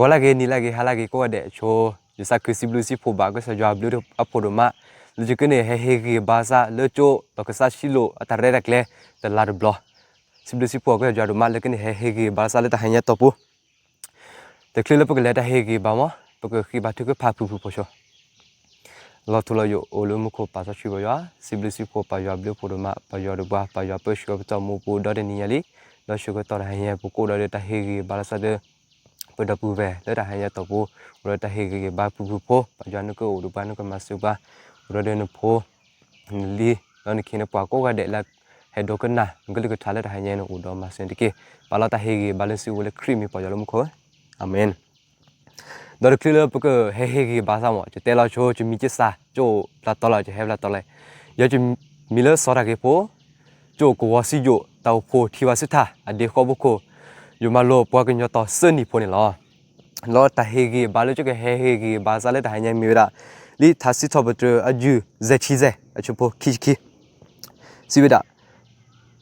ဂီၤလၢဂ့ၤ နံၤလၢဂ့ၤ ဟါလၢဂ့ၤ ကိးဂၤဒဲးဆိ, ယစံးဘျုးစံးဖှိၣ်ဘၣ် ကစၢ်ယွၤအဘျုးအဖှိၣ်ဒိၣ်မး, လၢယကန့ၣ်ဟဲဟ့ၣ်ဂံၢ်ဘါစၢ်လၢကၠိ ဒီးကစၢ်ဆံလိာ်အတၢ်ရဲၣ်တၢ်ကျဲၤ တလါတဘျီ, စံးဘျုးစံးဖှိၣ်ကစၢ်ယွၤဒိၣ်မး လၢကန့ၣ်ဟဲဟ့ၣ်ဂံၢ်ဘါစၢ်လၢတဟါညါတီၢ်ပူၤ တချုးလၢပကလဲၤတၢ်ဟ့ၣ်ဂံၢ်ဘါမး ပကဃ့ဘါထုကဖၣ်ဖုၣ်ဖုၣ်ဖိဆိ လီၤထူလီၤယိာ်အိၣ်လၢမူခိၣ်ပၢ်စီဆှံပၢ်ယွၤ, စံးဘျုးစံးဖှိၣ်ပၢ်ယွၤဘျုးဖှိၣ်ဒိၣ်မး, ပၢ်ယွၤဒိၣ်ဘှါ ပၢ်ယွၤပၢဆှၢပတၢ်မူပူၤဒီတနံၤညါလံ, ဒီးဆၢကတီၢ်တဟါညါ ပကအိၣ်ဒီးတၢ်ဟ့ၣ်ဂံၢ်ဘါလၢစၢ်ဒၢ ပဒီပုၢ်ဝဲၢ်လၢတဟါညါတီၢ်ပူၤ, အိၣ်ဒီးတၢ်ဟ့ၣ်ဂံၢ်ဘါဖုၣ်ဖုၣ်ဖိ, ပၢ်ယွၤနကအိၣ်ဒီးပှၤ နကမၤစၢၤပှၤ, အိၣ်ဒီးနဖိ နလံၤ ဒီးနခ့နပှၤကိးဂၤဒဲးလၢ ဟဲဒိကနၣ် နကလုၢ်ကထါလၢတဟါညါန့ၣ် အိၣ်ဒီးမၤစၢၤတက့ၢ်. ပာ်လီၤတၢ်ဟ့ၣ်ဂံၢ်ဘါလၢစုဝဲလၢခရံာ်မံၤပၢ်ယွၤလၢမူခိၣ်, အၤမ့ၣ်. ဒီးတချုးလၢပကဟဲဟ့ၣ်ဂံၢ်ဘါစၢ်မး ယတဲလီၤဆိ ယမံၤကစၢ် ကၠိဖျါတီလီၤ ယဟဲဖျါတီလီၤ, ယမံၤလၢစီၤတၢ်ဂ့ၤဖိ ကၠိကဝီၤစံယိၣ် တၢ်အိၣ်ဖှိၣ်ထံဝါစံထၣ် အဒ့ဃီဖိခိၣ်, ယမၤလိပှၤကညီတီၤသၢနံၣ်ဖိန့ၣ်လီၤ. လီၤတၢ်ဟ့ၣ်ဂံၢ်ဘါလၢယကဟဲဟ့ၣ်ဂံၢ်ဘါစၢ်လၢတဟါညါမ့ၢ်ဝဲဒၣ် လံာ်ထါစံးထီၣ်ပတြၢၤအယုၢ် ဆံဆဲ အဆၢဖိခံဆံခံ စံးဝဲဒၣ်,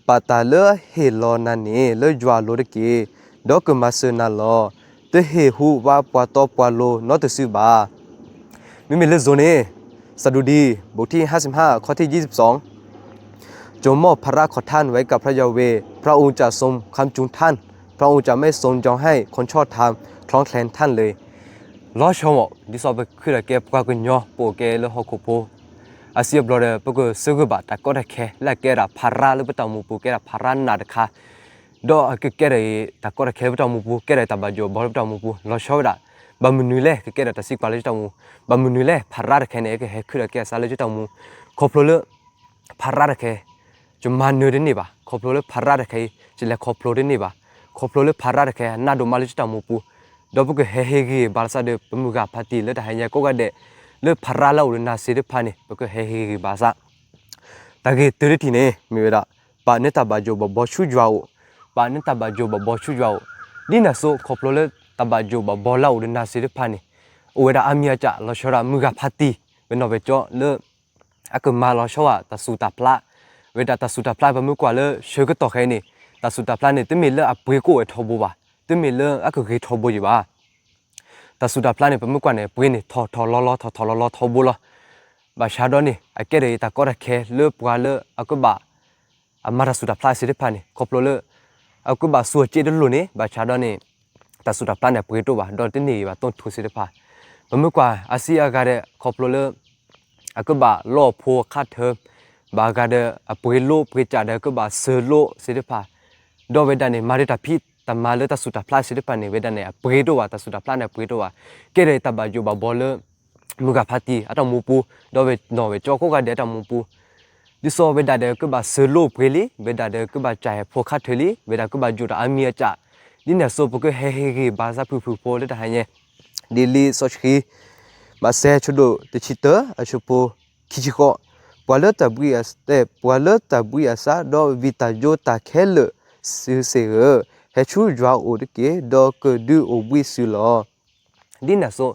ဘၣ်တၢ်လၢဟ့ၣ်လီၤနၤန့ၣ် လၢယွၤအလိၤတက့ၢ်, ဒီးကမၤစၢၤနၤလီၤ. တဟ့ၣ်ဟူးဝးပှၤတီပှၤလိၤနီတစုဘၣ်. မ့မ့ၢ်လၢယိၤန့ၣ် စၤဒူဒံ ဘုတ်ထံၣ်ဟါစံးဟါ ခီၣ်ထံၣ်ယံၣ်စံးပစီ จงมอบภาระของท่านไว้กับพระยาห์เวห์ พระองค์จะทรงค้ำจุนท่าน พระองค์จะไม่ทรงยอมให้คนชอบธรรมคลอนแคลนท่านเลย လီၤဆီမး ဒ်သိးပခုဒီးကဲပှၤကညီ ပအိၣ်ကဲလၢဟီၣ်ခိၣ်ဖိ အစံးအဘျီဒီး ပကစၢၢ်ဂ့ၤဘၣ် တၢ်ကီတၢ်ခဲ လၢအကဲဒၣ်ဖးရါလၢပတၢ်အိၣ်မူပူၤ ကဲဒၣ်ဖးရါနးတခါ ဒီးအကကဲထီၣ်အံၤ တၢ်ကီတၢ်ခဲလၢပတၢ်အိၣ်မူပူၤ ကဲထီၣ်အံၤ တၢ်ဘၣ်ယိၣ်ဘၣ်ဘီလၢပတၢ်အိၣ်မူပူၤ လီၤဆီဝဲဒၣ် ဘၣ်မနုၤလဲၣ် ကကဲထီၣ်တၢ်သံကွၢ်လၢယတၢ်အိၣ်မူ, ဘၣ်မနုၤလဲၣ် ဖးရါတခါန့ၣ် ကဟဲခုဒီးကဲအသးလၢယတၢ်အိၣ်မူ, ခီဖျိလၢ ဖးရါတခါ ယမၤနၢၤတန့ၢ်ဘၣ်, ခီဖျိလၢဖးရါတခါအံၤ ယလဲၤခီဖျိတန့ၢ်ဘၣ်, ခီဖျိလၢဖးရါတခါ အနးဒိၣ်မးလၢယတၢ်အိၣ်မူပူၤ, ဒီးပကဟဲဟ့ၣ်ဂံၢ်ဘါစၢ်ဒီး ပမုၢ်ဂၤဖါတံၢ်လၢတဟါညါကိးဂၤဒဲး လၢဖးရါလၢအအိၣ်ဒီးနၤသ့ၣ်တဖၣ်န့ၣ် ပကဟဲဟ့ၣ်ဂံၢ်ဘါစၢ် တၢ်ဂ့ၢ်တၢတထံၣ်န့ၣ် မ့ၢ်ဝဲဒၣ် ပာ်နတၢ်ဘၣ်ယိၣ်ဘၣ်ဘီဆူယွၤအိၣ်, ပာ်နတၢ်ဘၣ်ယိၣ်ဘၣ်ဘီဆူယွၤအိၣ်, ဒ်န့ၣ်အသိး ခီဖျိလၢတၢ်ဘၣ်ယိၣ်ဘၣ်ဘီလၢအအိၣ်ဒီးနၤသ့ၣ်တဖၣ်န့ၣ် အိၣ်ဝဲဒၣ်အါမံၤအါကၠၢ် လီၤဆီဒၣ်မုၢ်ဂၤဖါတံၢ် ပနီၢ်ပဲာ်ကၠီလၢ အကမၤလီၤဆီဝဲတၢ်စူၢ်တၢ်ဖျါ, ဝဲဒၣ်တၢ်စူၢ်တၢ်ဖျါ ပမ့ၢ်ကွၢ်လၢဆၢကတီၢ်ခဲအံၤန့ၣ် တၢ်စူၢ်တၢ်ဖျါန့ၣ် တမ့ၢ်လၢအပှ့ၤကအိၣ်ဝဲထီဘိဘၣ်, တမ့ၢ်လၢအကဂ့ၤထီဘိယံၤဘၣ်. တၢ်စူၢ်တၢ်ဖျါန့ၣ် ပမ့ၢ်ကွၢ်န့ၣ် ပှ့ၤန့ၣ် ထီၣ်ထီၣ်လီၤလီၤ ထီၣ်ထီၣ်လီၤလီၤထီဘိလီၤ. ဘၣ်ဆၣ်ဒီးန့ၣ် အကဲထီၣ်အံၤ တၢ်ကီတၢ်ခဲလၢပှၤလၢအကဘၣ် အမၤတၢ်စူၢ်တၢ်ဖျါသ့ၣ်တဖၣ်န့ၣ် ခီဖျိလၢ အကဘၣ်စူၢ်အစ့တလိၣ်န့ၣ် ဘၣ်ဆၣ်ဒီးန့ၣ် တၢ်စူၢ်တၢ်ဖျါန့ၣ် ပှ့ၤတအိၣ်ဘၣ် ဒီးတန့ၢ်ဂ့ၤဘၣ် တိၢ်ထူသ့ၣ်တဖၣ်, ပမ့ၢ်ကွၢ်အစံးအဂၤဒီး ခီဖျိလၢ အကဘၣ်လီၢ်ဖိအခါထၢၣ်, ဘၣ်အဂၤဒီး အပှ့ၤလိပှ့ၤကၠၣ်ဒီး ကဘၣ်စၢၤလိသ့ၣ်တဖၣ်, ဒီးဝဲဒၣ်န့ၣ် မၤဒၣ်တၢ်ဖံးတၢ်မၤလၢတၢ်စူၢ်တၢ်ဖျါသ့ၣ်တဖၣ်န့ၣ် ဝဲဒၣ်န့ၣ် အပှ့ၤတအိၣ်ဘၣ် တၢ်စူၢ်တၢ်ဖျါန့ၣ် အပှ့ၤတအိၣ်ဘၣ်, ကဲထီၣ်အံၤ တၢ်ဘၣ်ယိၣ်ဘၣ်ဘီလၢ မုၢ်ဂၤဖါတံၢ်အတၢ်အိၣ်မူပူၤ, ဒီးဝဲနီၢ်ဝဲကၠီကိးဂၤဒဲးအတၢ်အိၣ်မူပူၤ, ဒ်သိးဝဲဒၣ်ဒီး ကဘၣ်စၢၤလိပှ့ၤလံ, ဝဲဒၣ်ဒီး ကဘၣ်ကၠၣ်ဟဲဖိခါထၢၣ်လံ, ဝဲဒၣ်ကဘၣ်ယိၣ်တၢ်အါမံၤအါကၠၢ်, ဒ်န့ၣ်အသိး ပကဟဲဟ့ၣ်ဂံၢ်ဘါစၢ်ဖုၣ်ဖုၣ်ဖိလၢတဟါညါ ဒ်လံာ်စီဆှံ မးသဲ အဆၢဒိၣ်တဆံတၢ အဆၢဖိခံဆံဃိး, ပှၤလၢတၢ်ဘှံးအသး, ပှၤလၢတၢ်ဘှံးအသး ဒီးဝံတၢ်ယိးတၢ်ခဲလၢာ်စုစ့ၢ်ဧၢ, ဟဲဆူယွၤအိၣ်တက့ၢ်, ဒီးကဒုးအိၣ်ဘှံးသုလီၤ. ဒ်န့ၣ်အသိး,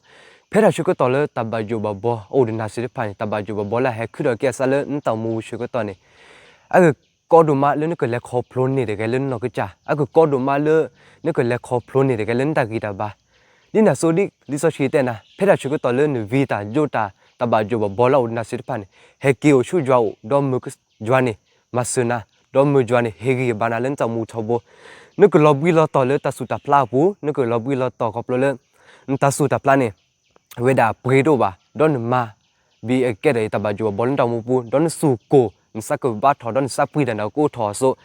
ဖဲတၢ်ဆၢကတီၢ်လၢတၢ်ဘၣ်ယိၣ်ဘၣ်ဘီအိၣ်ဒီးနၤသ့ၣ်တဖၣ်န့ၣ်, တၢ်ဘၣ်ယိၣ်ဘၣ်ဘီလၢအဟဲခုဒီးကဲအသးလၢနတၢ်အိၣ်မူပူၤဆၢကတီၢ်န့ၣ်, အကကီဒိၣ်မးလၢနကလဲၤခီဖျိန့ၢ်တဂ့ၤလၢနနီၢ်ကစၢ်, အကကီဒိၣ်မးလၢ နကလဲၤခီဖျိန့ၢ်တဂ့ၤလၢနတၢ်ဂံၢ်တၢ်ဘါ, ဒ်န့ၣ်အသိးဒ်လံာ်စီဆှံတဲနၤ, ဖဲတၢ်ဆၢကတီၢ်လၢနဝံတၢ်ယိးတၢ် တၢ်ဘၣ်ယိၣ်ဘၣ်ဘီလၢအအိၣ်ဒီးနၤသ့ၣ်တဖၣ်န့ၣ်, ဟဲက့ၤအိၣ်ဆူယွၤအိၣ်, ဒီးမုၢ်ယွၤန့ၣ် မၤစၢၤနၤ, ဒီးမုၢ်ယွၤန့ၣ် ဟ့ၣ်ဂံၢ်ဘါနၤလၢနတၢ်အိၣ်မူထီဘိ, နကလီၤဘှံးလီၤတီၤလၢတၢ်စူၢ်တၢ်ဖျါအပူၤ, နကလီၤဘှံးလီၤတီၤခီဖျိလၢ နတၢ်စူၢ်တၢ်ဖျါန့ၣ် အဝဲဒၣ်ပှ့ၤတအိၣ်ဘၣ်, ဒီးနမၤ ဘၣ်အကဲထီၣ်အံၤ တၢ်ဘၣ်ယိၣ်ဘၣ်ဘီလၢနတၢ်အိၣ်မူပူၤ, ဒီးနသူၣ်ကိၢ် နသးကဘၣ်ထီၣ် ဒီးနသးပှံၤတၢ်န့ၣ် ကအိၣ်ထီၣ်အသိး,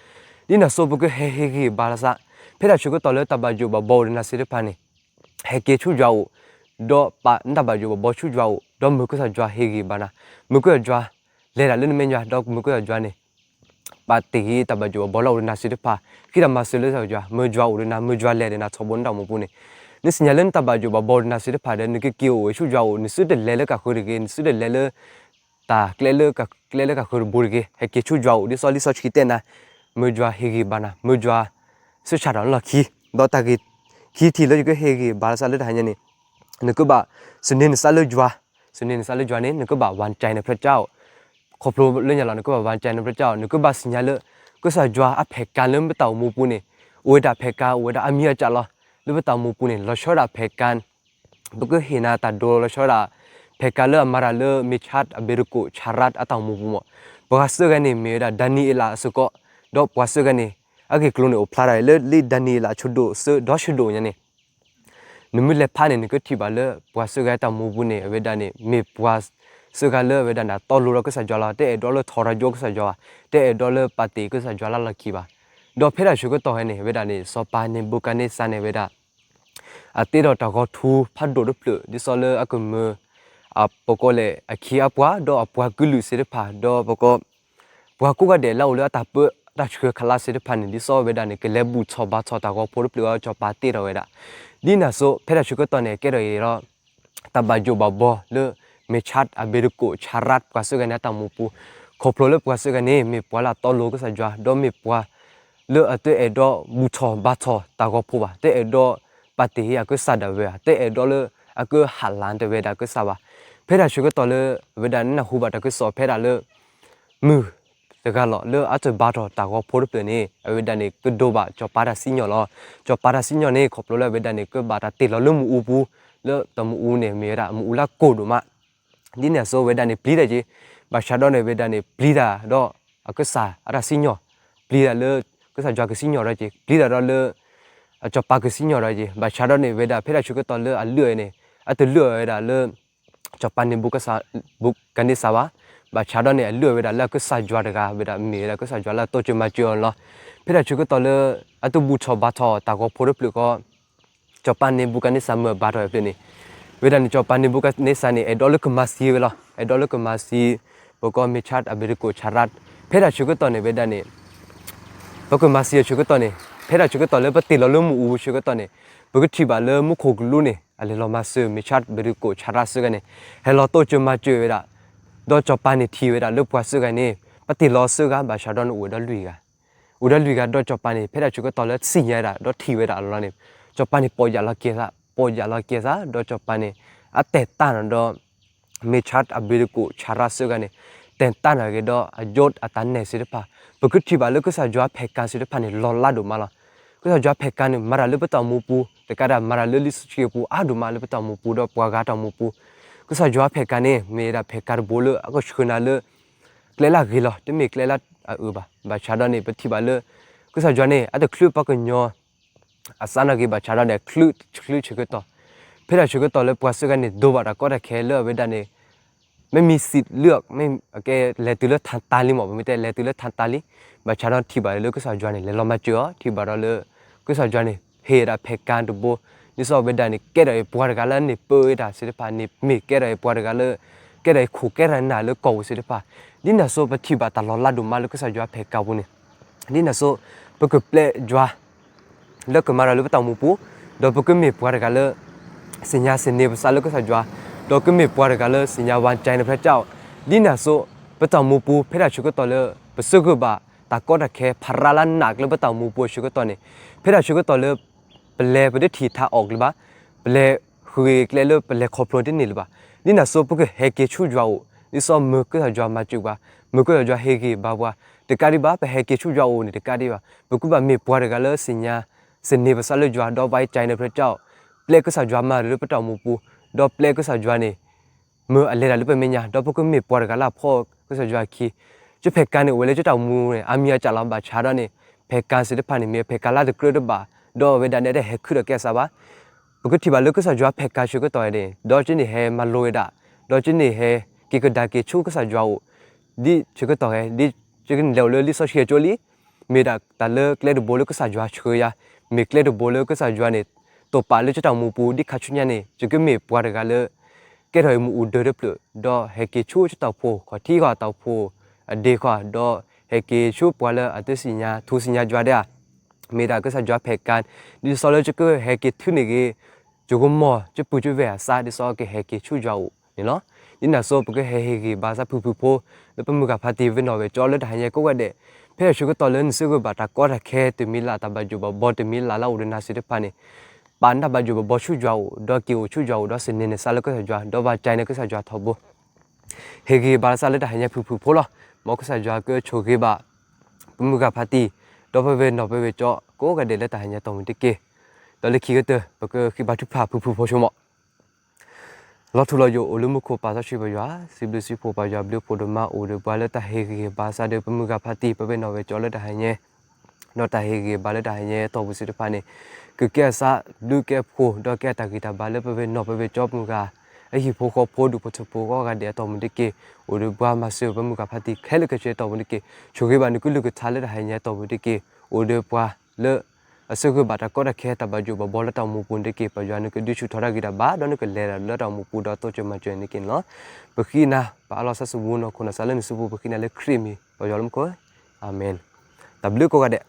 ဒ်န့ၣ်အသိး ပကဟဲဟ့ၣ်ဂံၢ်ဘါလီၤသး, ဖဲတၢ်ဆၢကတီၢ်လၢတၢ်ဘၣ်ယိၣ်ဘၣ်ဘီအိၣ်ဒီးနၤသ့ၣ်တဖၣ်န့ၣ်, ဟဲက့ၤဆူယွၤအိၣ်, ဒီးပာ်နတၢ်ဘၣ်ယိၣ်ဘၣ်ဘီဆူယွၤအိၣ်, ဒီးမုၢ်ကစၢ်ယွၤဟ့ၣ်ဂံၢ်ဘါနၤ, မုၢ်ကစၢ်ယွၤ လဲၤတၢ်လၢနမဲာ်ညါ, ဒီးမုၢ်ကစၢ်ယွၤန့ၣ် ပာ်တ့ၢ်ဂ့ၤတၢ်ဘၣ်ယိၣ်ဘၣ်ဘီလၢအအိၣ်ဒီးနၤသ့ၣ်တဖၣ်, ဃ့တၢ်မၤစၢၤလၢကစၢ်ယွၤ, မုၢ်ယွၤအိၣ်ဒီးနၤ, မုၢ်ယွၤလဲၤဒီးနၤထီဘိလၢနတၢ်အိၣ်မူပူၤန့ၣ်, နသ့ၣ်ညါလၢနတၢ်ဘၣ်ယိၣ်ဘၣ်ဘီအိၣ်ဒီးနၤသ့ၣ်တဖၣ်ဒီး နကက့ၤအိၣ်ဝဲဆူယွၤအိၣ်, နသုတလဲၤလၢကဃၢၤတဂ့ၤ, နသုတလဲၤလၢ တၢ်ကျဲလၢက ကျဲလၢကဃၢၤတဘိတဂ့ၤ, ဟဲက့ၤဆူယွၤအိၣ်, ဒ်သိးလံာ်စီဆှံတဲနၤ, မုၢ်ယွၤဟ့ၣ်ဂံၢ်ဘါနၤ, မုၢ်ယွၤ ဆှၢဆၢထီၣ်နလီၢ်ခံ, ဒီးတၢ်ဂ့ၢ်ခံထံၣ်လၢယကဟ့ၣ်ဂံၢ်ဘါလီၤသးလၢတဟါညါန့ၣ်, နကဘၣ် သန့ၤနသးလၢယွၤ, သန့ၤနသးလၢယွၤန့ၣ် နကဘၣ် ဝၢၣ်စၢၤနဖျၢၣ်ကၠၢ်အိၣ်, ခီဖျိလၢညါလီၤ နကဘၣ် ဝၢၣ်စၢၤနဖျၢၣ်ကၠၢ်အိၣ်, နကဘၣ်သ့ၣ်ညါလၢ ကစၢ်ယွၤအဖဲးကါလၢပတၢ်အိၣ်မူပူၤန့ၣ်, အိၣ်ဝဲဒၣ်ဖဲးကါ အိၣ်ဝဲဒၣ်အါမံၤအါကၠၢ်လီၤ. လၢပတၢ်အိၣ်မူပူၤန့ၣ် လီၤဆီဒၣ်ဖဲးကၣ် ပကဟ့ၣ်နၤတၢ်ဒိလီၤဆီဒၣ် ဖဲးကၣ်လၢအမၤတၢ်လၢ မ့ၢ်ဆၣ်အဘ့းတကိး ဆၣ်ရၣ်အတၢ်အိၣ်မူပူၤမး. ပှၤသၢဂၤန့ၣ် မ့ၢ်ဝဲဒၣ်ဒၤနံးယ့လးအစိၤကိး, ဒီးပှၤသၢဂၤန့ၣ် အဂ့ၢ်အကျိၤန့ၣ် အိၣ်ဖျါထီၣ်လၢလံာ်ဒၤနံးယ့လးအဆၢဒိၣ်သၢ ဒီးဆၢဒိၣ်ညါန့ၣ် နမ့ၢ်လဲၤဖးန့ၣ် နကထံၣ်ဘၣ်လၢ ပှၤသၢဂၤတၢ်အိၣ်မူပူၤန့ၣ် အဝဲဒၣ်န့ၣ် မ့ၢ်ပှၤသၢဂၤလၢအဝဲဒၣ်န့ၣ် တီလိၤဒီးကစၢ်ယွၤလီၤ. တအဲၣ်ဒိးလၢထီၣ်ရၤယိကစၢ်ယွၤဘၣ်, တအဲၣ်ဒိးလၢပာ်တ့ၢ်ကစၢ်ယွၤလၢလီၢ်ခံဘၣ်. ဒီးဖဲဒၣ်ဆၢကတီၢ်ဟဲန့ၣ် အဝဲဒၣ်န့ၣ် စီၤပၤနၤဘူၤခၣ်နံစၤန့ၣ် အဝဲဒၣ် အတ့ထီၣ်တၢ်ဂီၤထူဖးဒိၣ်တဖျၢၣ် ဒ်သိးလၢအကမၢ အပကိးလဲၣ် အခ့အပှၤ ဒီးအပှၤကလုာ်သ့ၣ်တဖၣ် ဒီးပကိး ပှၤကိးဂၤဒဲးလၢအအိၣ်လၢအတၢ်ပၢအတၢ်ဆှၢခါလါသ့ၣ်တဖၣ်န့ၣ် ဒ်သိးအဝဲဒၣ်န့ၣ် ကလဲၤဘူၣ်ထီၣ်ဘါထီၣ်တၢ်ဂီၤဖိတဖျၢၣ်အံၤ စီၤပၤတ့ထီၣ်ဝဲဒၣ်. ဒ်န့ၣ်အသိး ဖဲဒၣ်ဆၢကတီၢ်န့ၣ် ကဲထီၣ်အံၤဒီး တၢ်ဘၣ်ယိၣ်ဘၣ်ဘီလၢ မ့ၢ်ဆၣ်အဘ့းတကိး ဆၣ်ရၣ် ပှၤသၢဂၤန့ၣ်အတၢ်အိၣ်မူပူၤ, ခီဖျိလၢပှၤသၢဂၤန့ၣ် မ့ၢ်ပှၤလၢအတီလိၤကစၢ်ယွၤ ဒီးမ့ၢ်ပှၤလၢအတအဲၣ်ဒိးဘူၣ်ထီၣ်ဘါထီၣ်တၢ်ဂီၤဖိဘၣ်, တအဲၣ်ဒိးပာ်တ့ၢ်အကစၢ်ဒၣ်ဝဲဘၣ်, တအဲၣ်ဒိးလၢအကဟးလၢတဝဲဒၣ်ကစၢ်ဘၣ်. ဖဲဒၣ်ဆၢကတီၢ်လၢ အဝဲဒၣ်နၢ်ဟူဘၣ်တၢ်ကစီၣ်ဖဲဒၣ်လၢ မုၢ်တဂၤလီၤလၢအတဘါထီၣ်တၢ်ဂီၤဖိတဖျၢၣ်န့ၣ် အဝဲဒၣ်န့ၣ် ကဒိးဘၣ်စီၤပၤတၢ်စံၣ်ညီၣ်လီၤ. စီၤပၤတၢ်စံၣ်ညီၣ်န့ၣ် ခီဖျိလၢအဝဲဒၣ်န့ၣ် ကဘၣ်တၢ်တ့ၢ်လီၤလၢမ့ၣ်အူပူၤ, လၢတၢ်မ့ၣ်အူန့ၣ် မ့ၢ်ဝဲဒၣ်မ့ၣ်အူလၢကိၢ်ဒိၣ်မး. ဒ်န့ၣ်အသိး အဝဲဒၣ်န့ၣ် ပျံၤတၢ်က့ၤ, ဘၣ်ဆၣ်ဒီးန့ၣ် အဝဲဒၣ်န့ၣ် ပျံၤတၢ်ဒီးအကစၢ်အတၢ်စံၣ်ညီၣ်, ပျံၤတၢ်လၢ ကစၢ်ယွၤကစံၣ်ညီၣ်ဒီးက့ၤ, ပျံၤတၢ်ဒီးလၢ အစီၤပၤကစံၣ်ညီၣ်ဒီးက့ၤ, ဘၣ်ဆၣ်ဒီးန့ၣ် အဝဲဒၣ်ဖဲဒၣ်ဆၢကတီၢ်လၢအလုၢ်အီၤန့ၣ် အတလုၢ်အီၤဝဲဒၣ်လၢ စီၤပၤနၤဘူၤခၣ်နံစၤဘၣ်, ဘၣ်ဆၣ်ဒီးန့ၣ် အလုၢ်အီၤဝဲဒၣ်လၢအကစၢ်ယွၤတဂၤ ဝဲဒၣ်မ့ၢ်ဝဲဒၣ်ကစၢ်ယွၤလၢအတိစၢၤမၤစၢၤအီၤန့ၣ်လီၤ. ဖဲဒၣ်ဆၢကတီၢ်လၢ အတဘူၣ်ထီၣ်ဘါထီၣ်တၢ်ဂီၤဖိတဖျၢၣ်ဃီ စီၤပၤနၤဘူၤခၣ်နံစၤမၢဘါထီၣ်အဖျၢၣ်န့ၣ်, ဝဲဒၣ်န့ၣ် စီၤပၤနၤဘူၤခၣ်နံစၤန့ၣ် အဲၣ်ဒိးလၢကမၤသံဝဲလီၤ. အဲၣ်ဒိးလၢကမၤသံ ပကိးမ့ၢ်ဆၣ်အဘ့းတကိး ဆၣ်ရၣ်, ဖဲဒၣ်ဆၢကတီၢ်န့ၣ် ဝဲဒၣ်န့ၣ် ပကမၤသံအဆၢကတီၢ်န့ၣ် ဖဲဒၣ်ဆၢကတီၢ်လၢပတ့ၢ်လီၤလၢမ့ၣ်အူပူၤဆၢကတီၢ်န့ၣ် ပကထံၣ်ဘၣ်လၢမူခိၣ်ကလူးန့ၣ် အလဲၤလီၤမၤစၢၤ မ့ၢ်ဆၣ်အဘ့းတကိး ဆၣ်ရၣ်သၢဂၤန့ၣ် ဟဲလီၤတိစၢၤမၤစၢၤဝဲဒၣ်, ဒီးစီၤပၤန့ၣ်ထံၣ်ဝဲဒၣ်လၢပှၤသၢဂၤန့ၣ် ပတ့ၢ်လီၤသၢဂၤ ဘၣ်ဆၣ်ဒီးန့ၣ်အိၣ်ဝဲဒၣ်လွံၢ်ဂၤ, အိၣ်ဝဲဒၣ်လွံၢ်ဂၤ ဒီးစီၤပၤန့ၣ် ဖဲဒၣ်ဆၢကတီၢ်လၢသ့ၣ်ညါဝဲဒၣ် ဒီးထံၣ်ဝဲဒၣ်အလီၢ်န့ၣ် စီၤပၤန့ၣ် ပိာ်ယၣ်လီၤကဲၤသး, ပိာ်ယၣ်လီၤကဲၤသး ဒီးစီၤပၤန့ၣ် အတဲာ်တၢ်နီၤဒီး မ့ၢ်ဆၣ်အဘ့းတကိး ဆၣ်ရၣ်သၢဂၤန့ၣ် တဲာ်တၢ်နီၤက့ၤဒီး အယိတ်အတၢ်နဲၣ်သ့ၣ်တဖၣ်, ပကထံၣ်ဘၣ်လၢကစၢ်ယွၤဖဲးကၣ်သ့ၣ်တဖၣ်န့ၣ် လီၤလးဒိၣ်မးလီၤ. ကစၢ်ယွၤဖဲးကၣ်န့ၣ် မၤတၢ်လၢပတၢ်အိၣ်မူပူၤ တကးဒၣ်မၤတၢ်လၢလံာ်စီဆှံအပူၤအါဒိၣ်မးလၢပတၢ်အိၣ်မူပူၤ ဒီးပှၤဂၤတၢ်အိၣ်မူပူၤ, ကစၢ်ယွၤဖဲးကၣ်န့ၣ် မ့ၢ်ဝဲဒၣ်ဖဲးကၣ်တဘိလၢအကဆှၢနၤလၢ ကျဲလၢအဂ့ၤလီၤ, တမ့ၢ်ကျဲလၢအအၢဘၣ်. ဘၣ်ဆၣ်ဒီးန့ၣ် ပထံၣ်ဘၣ်လၢ ကစၢ်ယွၤန့ၣ် အတချုးပှၤကညီ အသးနီၣ်က့ၤ ဘၣ်ဆၣ်ဒီးန့ၣ် ချုးဆၢကတီၢ်, ဖဲဒၣ်ဆၢကတီၢ်လၢပှၤသၢဂၤန့ၣ် ဒိးဘၣ်တၢ်ကီတၢ်ခဲလၢအဝဲဒၣ်န့ၣ် မ့ၢ်မံၤစံးလၢ ကလဲၤတုၤလၢထၣ်တၤလံမး, ပမ့ၢ်တဲလဲၤတုၤလၢထၣ်တၤလံ, ဘၣ်ဆၣ်ဒီးထံၣ်ဘၣ်လၢကစၢ်ယွၤန့ၣ် လဲၤလီၤမၤစၢၤအီၤ, ထံၣ်ဘၣ်ဒီးလၢ ကစၢ်ယွၤန့ၣ် ဟ့ၣ်ဝဲဒၣ်ဖဲးကၣ်တဘိ, ဒ်သိးအဝဲဒၣ်န့ၣ် ကဲထီၣ်အံၤပှၤတဂၤလၢန့ၢ်ပၢဝဲဒၣ်သ့ၣ်တဖၣ်န့ၣ် မ့ၢ်ကဲထီၣ်အံၤပှၤတဂၤလၢ ကဲထီၣ်အံၤခိၣ်ကဲထီၣ်နၢ်လၢကီၢ်ပူၤသ့ၣ်တဖၣ်, ဒ်န့ၣ်အသိးပထံၣ်ဘၣ်တၢ်လီၤလးဒိၣ်မးလၢကစၢ်ယွၤဖဲးကၣ်ပူၤန့ၣ်, ဒ်န့ၣ်အသိး ပကပျဲယွၤ လၢကမၤတၢ်လၢပတၢ်အိၣ်မူပူၤ, ဒီးပကမ့ၢ်ပှၤတဂၤလၢ သ့ၣ်ညါသန့ၤပသးလၢကစၢ်ယွၤ, ဒီးကမ့ၢ်ပှၤတဂၤလၢသ့ၣ်ညါဝါကၠဲၤနဖျါကၠီၣ်, ဒ်န့ၣ်အသိး ပတၢ်အိၣ်မူပူၤ ဖဲဒၣ်ဆၢကတီၢ်လၢ ပသဂၢၢ်ဘၣ် တၢ်ကီတၢ်ခဲ ဖးရါလၢနးကလၢပတၢ်အိၣ်မူပူၤအဆၢကတီၢ်န့ၣ်, ဖဲဒၣ်ဆၢကတီၢ်လၢ ပလဲၤပတထံၣ်ထးအီၣ်ကလၢၤဘၣ်, ပလဲၤဃုာ်ကျဲလၢပလဲၤခီဖျိတန့ၢ်လၢၤဘၣ်, ဒ်န့ၣ်အသိးပကဟဲက့ၤဆူယွၤအိၣ်, ဒ်သိးမ့ၢ်ကစၢ်ယွၤမၤစၢၤပှၤ, မ့ၢ်ကစၢ်ယွၤဟ့ၣ်ဂံၢ်ဘါပှၤ, တကးဒံးဘၣ် ပဟဲက့ၤဆူယွၤအိၣ်န့ၣ်တကးဒံးဘၣ်, ပကဘၣ်မ့ၢ်ပှၤတဂၤလၢသ့ၣ်ညါ သန့ၤပသးလၢယွၤ ဒီးဝါကၠဲၤနဖျါကၠီၣ်, ပျဲကစၢ်ယွၤမၤတၢ်လၢပတၢ်အိၣ်မူပူၤ, ဒီးပျဲကစၢ်ယွၤန့ၣ် မ့ၢ်အလဲၤတၢ်လၢပမဲာ်ညါ ဒီးပကမ့ၢ်ပှၤတဂၤလၢအဖှီၣ်ကစၢ်ယွၤအခံ, ကဖဲးကၣ်န့ၣ် အိၣ်ဝဲလၢကတၢ်အိၣ်မူန့ၣ် အါမံၤအါကၠၢ်လီၤ, ဘၣ်ဆၣ်ဒီးန့ၣ် ဖဲးကၣ်သ့ၣ်တဖၣ်န့ၣ် မ့ၢ်ဖဲးကၣ်လၢတကြၢးတဘၣ်, ဒီးအဝဲဒၣ်န့ၣ်တဟဲခုၣ်ဒီးကဲသးဘၣ်, ပကထံၣ်ဘၣ်လၢကစၢ်ယွၤဖဲးကၣ်ဆၢကတီၢ်န့ၣ် ဒီးကန့ၣ်ဟဲမၤလိဝဲဒၣ်, ဒီးကန့ၣ်ဟဲက့ၤကဒါက့ၤဆူကစၢ်ယွၤအိၣ်, ဒ်ဆၢကတီၢ်ဟဲ ဒ်ကန့ၣ်လဲၤအိၣ်လၢလံာ်စီဆှံအကၠိလံ မ့ၢ်ဒၣ်တၢ်လၢကျဲတဘိလၢကစၢ်ယွၤဆှၢယၤ, မ့ၢ်ကျဲတဘိလၢကစၢ်ယွၤန့ၣ် တိာ်ပာ်လၢကတၢ်အိၣ်မူပူၤ ဒ်ခါဆူညါန့ၣ် ယကမ့ၢ်ပှၤတဂၤလၢ ကဲထီၣ်အံၤမ့ၣ်အူဒၢတဖျၢၣ်, ဒီးဟဲက့ၤဆူကတၢ်အိၣ်ဖှိၣ် ခီၣ်ထံးဃီတၢ်အိၣ်ဖှိၣ်အဒ့ဃီ, ဒီးဟဲက့ၤဆူပှၤလၢအတသ့ၣ်ညါ ထူသ့ၣ်ညါယွၤဒဲဧါ, မ့ၢ်ဒၣ်ကစၢ်ယွၤဖဲးကၣ်, ဒ်သိးလၢယကဟဲက့ၤထုးန့ၢ်ဂ့ၤ ယကမီၤ ယပုၢ်ယဝဲၢ်အသး ဒ်သိးကဟဲက့ၤဆူယွၤအိၣ်န့ၣ်လီၤ. ဒ်န့ၣ်အသိး ပကဟဲဟ့ၣ်ဂံၢ်ဘါသးဖုၣ်ဖုၣ်ဖိ လၢပမုၢ်ဂၤဖါတံၢ် ဝ့ၢ်နီၣ်ဝ့ၢ်ကၠီလၢတၢ်ဟါညါကိးဂၤဒဲး, ဖဲအဆၢကတီၢ်လၢနသဂၢၢ်ဘၣ်တၢ်ကီတၢ်ခဲတမံၤလၢ် တၢ်ဘၣ်ယိၣ်ဘၣ်ဘီတမံၤလၢ်လၢအအိၣ်ဒီးနၤသ့ၣ်တဖၣ်န့ၣ်, ပာ်နဘၣ်ယိၣ်ဘၣ်ဘီဆူယွၤအိၣ် ဒီးက့ၤအိၣ်ဆူယွၤအိၣ် ဒီးသန့ၤနသးလၢကစၢ်ယွၤ ဒီးဝါကၠဲၤနကစၢ်ယွၤထီဘိ ဟ့ၣ်ဂံၢ်ဘါသးလၢတၢ်ဟါညါဖုၣ်ဖုၣ်ဖိလီၤ. မ်ကစၢ်ယွၤကဆိၣ်ဂ့ၤဘၣ် ပမုၢ်ဂၤဖါတံၢ် ဒီးပဝဲၢ်နီၣ်ပဝဲၢ်ကၠီ ကိးဂၤဒဲးလၢတၢ်ဟါညါတီၢ်မုၢ်တက့ၢ်. ဒီးလၢခံကတၢၢ် ပကဃ့ဘါထုကဖၣ်ဖုၣ်ဖုၣ်ဖိဆိမး. လီၤထူလီၤယိာ်အိၣ်လၢမူခိၣ် ပၢ်စီဆှံပယွၤ, စံးဘျုးစံးဖှိၣ်ပယွၤဘျုးဖှိၣ်ဒိၣ်မး အိၣ်ဒီးပှၤလၢတၢ်ဟ့ၣ်ဂံၢ်ဟ့ၣ်ဘါစးဒီးပမုၢ်ဂၤဖါတံၢ် ပဝဲနီၢ်ဝဲကၠီလၢတၢ်ဟဲညါ ဒီးတၢ်ဟ့ၣ်ဂံၢ်ဟ့ၣ်ဘါလၢတၢ်ဟဲညါအတီၢ်ပူၤသ့ၣ်တဖၣ်န့ၣ် ကကဲအသးဘျုးကဲဖှိၣ် ဒီးကဲအတၢ်ဂံၢ်တၢ်ဘါလၢပဝဲနီၢ်ပဝဲကၠီပမုၢ်ဂၤ အဟံၣ်ဖိဃီဖိဒူၣ်ဖိထၢဖိကိးဂၤဒဲးအတီၢ်ပူၤတက့ၢ်. အိၣ်ဒီးပှၤမၤစၢၤပမုၢ်ဂၤဖါတံၢ်ခဲလၢာ်ခဲဆ့အတီၢ်ပူၤတက့ၢ်. ဆိၣ်ဂ့ၤဘၣ်နကလုၢ်ကထါလၢတၢ်ဟဲညါအတီၢ်ပူၤတက့ၢ်. အိၣ်ဒီးပှၤလၢ အဆၢဂ့ၤဘၣ်တၢ်ကီတၢ်ခဲတၢ်ဘၣ်ယိၣ်ဘၣ်ဘီလၢတၢ်အိၣ်မူပူၤန့ၣ်တက့ၢ်. ပယွၤနကဒုးဆူၣ်ထီၣ်တၢ်ဂံၢ်တၢ်ဘါ ဒီးနကလဲၤတၢ်လၢတၢ်အိၣ်မူပူၤဒီးတိစၢၤမၤစၢၤန့ၣ်တက့ၢ်န့ၣ်လီၤ. ပဃ့နၤ ပအးလီၤဆါစူၤဝူနီၢ်ခိၣ်နၢ်စၢ်လၢနစုပူၤ ပဃ့နၤလၢခရံာ်အမံၤ ပယွၤလၢမူခိၣ်, အၤမ့ၣ်. တၢ်ဘျုးကိးဂၤဒဲး.